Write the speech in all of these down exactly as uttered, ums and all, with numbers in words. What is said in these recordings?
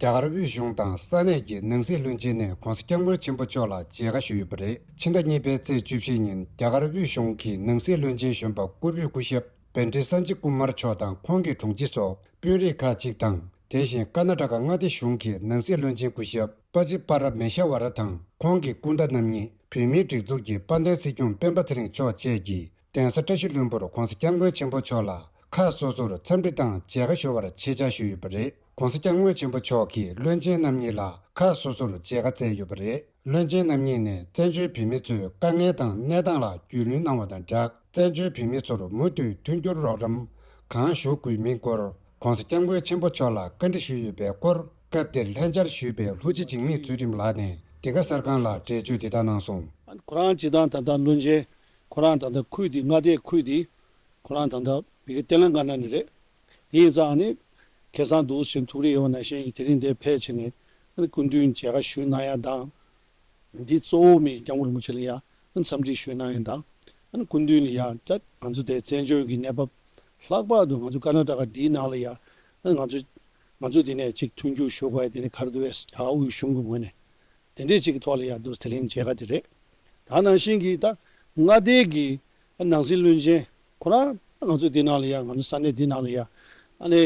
རྒྱ་གར་དབུས་གཞུང་དང་ས་གནས་ཀྱི་ནང་སྲིད་བློན་ཆེན་ནས་༸གོང་ས་༸སྐྱབས་མགོན་ཆེན་པོ་མཆོག་ལ་མཇལ་ཁ་ཞུས་ཡོད་པ་རེད། ཕྱི་ཟླ་གཉིས་པའི་ཚེས་བཅུ་བཞི་ཉིན་རྒྱ་གར་དབུས་གཞུང་གི་ནང་སྲིད་བློན་ཆེན་གཞོན་པ་སྐུ་བོད་སྐུ་ཞབས་བན་ཌེ་སན་ཇི་ཀུ་མར་མཆོག་དང་ཁོང་གི་དྲུང་ཆེ་སོགས་དཔོན་རིགས་ཁག་ཅིག་དང་། དེ་བཞིན་ཀར་ན་ཊ་ཀ་མངའ་སྡེ་གཞུང་གི་ནང་སྲིད་བློན་ཆེན་སྐུ་ཞབས་པ་ཅི་པ་ར་མེ་ཤ་ཝ་ར་དང་ཁོང་གི་སྐུ་ཟླ་རྣམ་གཉིས། བོད་མིའི་སྒྲིག་འཛུགས་ཀྱི་དཔལ་ལྡན་སྲིད་སྐྱོང་སྤེན་པ་ཚེ་རིང་མཆོག་བཅས་ཀྱིས་གདན་ས་བཀྲ་ཤིས་ལྷུན་པོར་༸གོང་ས་༸སྐྱབས་མགོན་ཆེན་པོ་མཆོག་ལ་ཁག་སོ་སོར་འཚམས་འདྲི་དང་མཇལ་ཁ་ཞུ་བར་ཆེད་བཅར་ཞུས་ཡོད་པ་རེད། ༸གོང་ས་༸སྐྱབས་མགོན་ཆེན་པོ་མཆོག་གིས་བློན་ཆེན་རྣམ་གཉིས་ལ་ཁག་སོ་སོར་མཇལ་ཁ་བསྩལ་ཡོད་པ་རེད། བློན་ཆེན་རྣམ་གཉིས་ནས་བཙན་བྱོལ་བོད་མི་ཚོའི་དཀའ་ངལ་དང་གནས་སྟངས་ལ་རྒྱུས་ལོན་གནང་བ་དང་སྦྲགས། བཙན་བྱོལ་བོད་མི་ཚོར་མུ་མཐུད་མཐུན་འགྱུར་རོགས་རམ་གང་ཞུ་དགོས་མིན་སྐོར་༸གོང་ས་༸སྐྱབས་མགོན་ཆེན་པོ་མཆོག་ལ་བཀའ་འདྲི་ཞུས་ཡོད་པའི་སྐོར། སྐབས་དེར་ལྷན་བཅར་ཞུས་པའི་ལྷུ་ཆེ་འཇིགས་མེད་ཚུལ་ཁྲིམས་ལགས་ནས་འདི་ག་གསར་ཁང་ལ་འགྲེལ་བརྗོད་འདི་ལྟར་གནང་སོང་། ཁོ་རང་སྤྱིར་བཏང་ད་ལྟ་བློན་ཆེན། ཁོ་རང་ད་ལྟ་ཁུལ་འདི་མངའ་སྡེའི་ཁུལ་འདི་ཁོ་རང་ད་ལྟ་བི་ག་ཏེ་ལང་ཀ་ན་ནས་རེད། ཡིན་ཙང་ནི་ཁ་སང་འདུག་ཟེར་ཐུགས་རེ་ཡོད་པ་ནང་བཞིན་དེ་རིང་འདིར་ཕེབས་བྱས་ནས་སྐུ་མདུན་མཇལ་ཁ་ཞུས་གནང་ཡ་དང་། འདི་གཙོ་བོ་མི་སྐྱབས་མགོན་རིན་པོ་ཆེ་ལ་ཡང་འཚམས་འདྲི་ཞུས་གནང་ཡོད་དང་། སྐུ་མདུན་ལ་ཡང་ད་ང་ཚོ་དེ་བཙན་བྱོལ་གྱི་གནས་བབ་ལྷག་པར་དུ་ང་ཚོ་ཀར་ན་ཊ་ཀ་འདིའི་ནང་ལ་ཡང་ང་ཚོ་ང་ཚོ་འདི་ནས་ཅིག་མཐུན་འགྱུར་ཞུ་དགོས་ཡ་དེ་ནི་ག་རེ་འདུག་བས་རྒྱ་གར་དབུས་གཞུང་གི་ངོས་ནས་དེ་འདྲས་ཅིག་གི་ཐོག་ལ་ཡང་འདུག་དེ་རིང་མཇལ་ཁ་དེ་རེད། ད་ནང་བཞིན་གྱི་ད་མངའ་སྡེ་གི་ནང་སྲིད་བློན་ཆེན་ཁོ་རང་ང་ཚོ་འདི་ནང་ལ་ཡང་ང་ཚོ་ས་གནས་འདི་ནང་ལ་ཡང་ཨ་ནི།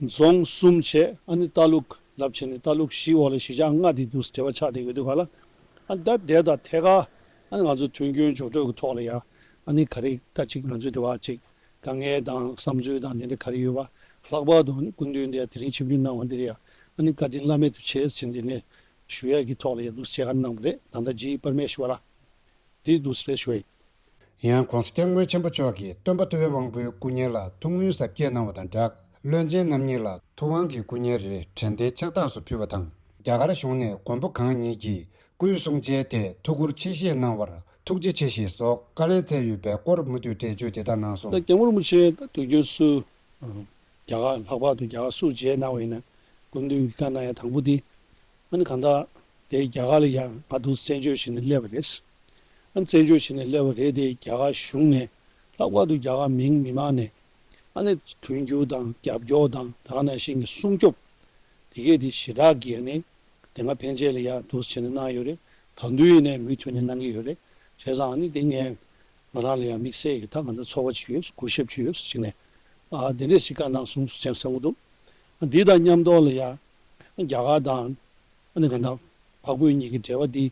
རྫོང་གསུམ་བྱས་ཨ་ནི་ལྟ་ལུགས་ལབ་བྱས་ནས་ལྟ་ལུགས་བཞི་འོག་ལ་གཞིས་ཆགས་ལྔ་དེ་འདུག་འབྲེལ་བ་ཆགས་བསྡད་ཡོད་དུས་ག་ལ། ཨ་ནི་ད་དེ་དང་ཐད་ཀར་ཨ་ནི་ང་ཚོ་མཐུན་རྐྱེན་སྦྱོར་སྤྲོད་ཀྱི་ཐོག་ལ་ཡ་ཨ་ནི་ག་རེ་ད་ཅིག་ང་ཚོ་དེ་བ་ཅིག་དཀའ་ངལ་དང་བསམ་ཚུལ་དང་དེ་འདྲ་ག་རེ་ཡོད་པ་ལྷག་པར་དུ་ཨ་ནི་སྐུ་མདུན་དེ་དེ་རིང་ཆིབས་བསྒྱུར་གནང་བ་འདིར་ཡ་ཨ་ནི་བཀའ་དྲིན་བླ་མེད་དུ་ཆེ་ཟེར་འདི་ནས་ཞུ་ཡ་གི་ཐོག་ལ་ཡ་འདུག་མཇལ་ཁ་གནང་བ་རེད། ད་ལྟ་རྗེ་ཡི་པར་མེད་ཞུ་བ་ལ། དེ་འདུག་སེ་ཞུ་ཡིན། ཡང་༸གོང་ས་༸སྐྱབས་མགོན་ཆེན་པོ་མཆོག་གིས་སྟོན་པ་ཐུབ་པའི་དབང་པོའི་སྐུ་བརྙན་ལ་ཐུགས་སྨོན་གཟབ་རྒྱས་གནང་བ་དང་སྦྲགས། བློན་ཆེན་རྣམ་གཉིས་ལ་ཐུབ་དབང་གི་སྐུ་བརྙན་རེ་དྲན་རྟེན་ཕྱག་རྟགས་སུ་ཕུལ་བ་དང་། རྒྱ་གར་གཞུང་ནས་མགོན་པོ་གང་ཉིད་ཀྱི་སྐུའི་གསུང་བྱའི་ཐད་ཐུགས་ཁུར་ཆེ་བཞེས་གནང་བར་ཐུགས་རྗེ་ཆེ་ཞེས་སོགས་བཀའ་ལན་སྩལ་ཡོད་པའི་སྐོར་མུ་མཐུད་འགྲེལ་བརྗོད་དེ་ལྟར་གནང་སོང་། ད་སྐྱབས་མགོན་རིན་པོ་ཆེ་ད་དུས་རྒྱུན་སུ། རྒྱ་གར་ལྷག་པར་དུ་རྒྱ་གར་སུ་མཇལ་གནང་བ་ཡིན་ན་སྐུ་མདུན་གྱིས་བཀའ་གནང་ཡ་དང་པོ་འདི། ཨ་ནི་གང་ལྟར་དེ་རྒྱ་གར་ལ་ཡང་ང་དུ་བཙན་བྱོལ་ཞིག་ནས་སླེབས་པ་རེད། ཨ་ནི་བཙན་བྱོལ་ཞིག་ནས་སླེབས་པ་རེད་དེ་རྒྱ་གར་གཞུང་ནས་ལྷག་པར་དུ་རྒྱ་གར་མི་མི་མང་ནས་ཨ་ནི་མཐུན་འགྱུར་དང་རྒྱབ་སྐྱོར་དང་ད་ག་ནང་བཞིན་གྱི་སྲུང་སྐྱོབ་དེ་གས་དེ་ཞེ་དྲག་གི་ཨ་ནི་དེ་སྔ་ཕན་ཆད་ལ་ཡང་འདུག་སེ་བྱས་ནས་གནང་ཡོད་རེད། ད་དུང་ཡིན་ནའི་མུ་མཐུད་ནས་གནང་གི་ཡོད་རེད། བྱས་ཙང་ཨ་ནི་དེ་ངས་ང་རང་ལ་ཡང་དམིགས་བསལ་གྱི་ད་ང་ཚོ་ཚོར་བ་ཅིག་ཡོད་གུས་ཞབས་ཅིག་ཡོད་ཟེར་ནས་ཨ་དེ་འདྲས་ཞིག་བཀའ་གནང་སོང་ཟེར་བསམ་གྱི་འདུག་འདི་དང་མཉམ་དུ་ལ་ཡང་རྒྱ་གར་དང་ཨ་ནི་ག་ད་འཕགས་བོད་གཉིས་ཀྱི་འབྲེལ་བ་འདི་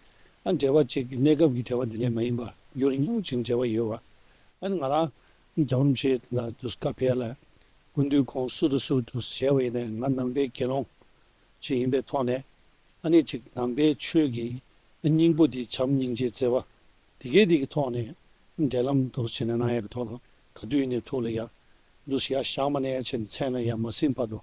ཨ་འབྲེལ་བ་ཅིག་གི་གནས་སྐབས་ཀྱི་འབྲེལ་བ་འདི་ལས་མ་ཡིན་པ་ཡུན་རིང་ཅིག་འབྲེལ་བ་ཡོད་པ། ཨ་ནི་ང་རང་རྒྱལ་བ་རིན་པོ་ཆེ་ལ་དུས་སྐབས་ཕེབས་ལ་སྐུ་མདུན་ཁོང་སུ་དང་སུ་དུ་མཇལ་བ་ཡིན་ནའི་ང་ནང་པའི་དགེ་སློང་ཅིག་ཡིན་པའི་ཐོག་ནས་ཨ་ནི་ཅིག་ནང་པའི་ཆོས་ཀྱི་སྙིང་པོ་འདི་བྱམས་སྙིང་རྗེ་བརྩེ་བ་དེ་གའི་དེ་གི་ཐོག་ནས་འབྲེལ་ལམ་དུ་བྱས་ནས་གནང་ཡག་གི་ཐོག་ལ་ག་དུས་ཡིན་ནའི་ཐུགས་ལ་ཡ་འདུག་ཡ་བཞག་མ་ནས་ཡ་ཆེ་ནས་མཚན་ལ་ཡ་མ་ཟིན་བར་དུ་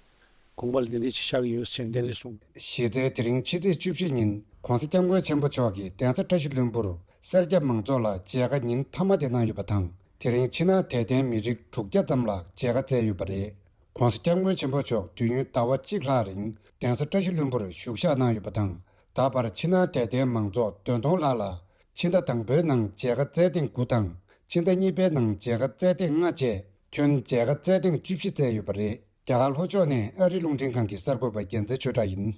དགོངས་པ་ལ་འདི་འདྲ་ཅིག་བཞག་གི་ཡོད་ཟེར་འདི་འདྲ་གསུངས། གཞི་རྩའི་དེ་རིང་ཕྱི་ཚེས་བཅུ་བཞི་ཉིན་༸གོང་ས་༸སྐྱབས་མགོན་ཆེན་པོ་མཆོག་གིས་གདན་ས་བཀྲ་ཤིས་ལྷུན་པོར་སེར་སྐྱ་མང་ཚོགས་ལ་མཇལ་ཁ་ཉིན་མཐའ་མ་དེ་གནང་ཡོད་པ་དང་། དེ་རིང་ཕྱི་ནང་དད་ལྡན་མི་རིགས་དྲུག་བརྒྱ་ཙམ་ལ་མཇལ་ཁ་བསྩལ་ཡོད་པ་རེད། ༸གོང་ས་༸སྐྱབས་མགོན་ཆེན་པོ་མཆོག་དུས་ཡུན་ཟླ་བ་གཅིག་ལྷག་རིང་གདན་ས་བཀྲ་ཤིས་ལྷུན་པོར་བཞུགས་ཞག་གནང་ཡོད་པ་དང་། ད་བར་ཕྱི་ནང་དད་ལྡན་མང་ཚོགས་བདུན་སྟོང་ལྷག་ལ་ཕྱི་ཟླ་དང་པོའི་ནང་མཇལ་ཁ་བསྩལ་ཐེངས་དགུ་དང་ཕྱི་ཟླ་གཉིས་པའི་ནང་མཇལ་ཁ་བསྩལ་ཐེངས་ལྔ་བཅས་ཁྱོན་མཇལ་ཁ་བསྩལ་ཐེངས་བཅུ་བཞི་བསྩལ་ཡོད་པ་རེད། རྒྱ་གར་ལྷོ་ཕྱོགས་ནས་ཨ་རི་རླུང་འཕྲིན་ཁང་གི་གསར་འགོད་པ་རྒྱལ་མཚན་ཆོས་གྲགས་ཡིན།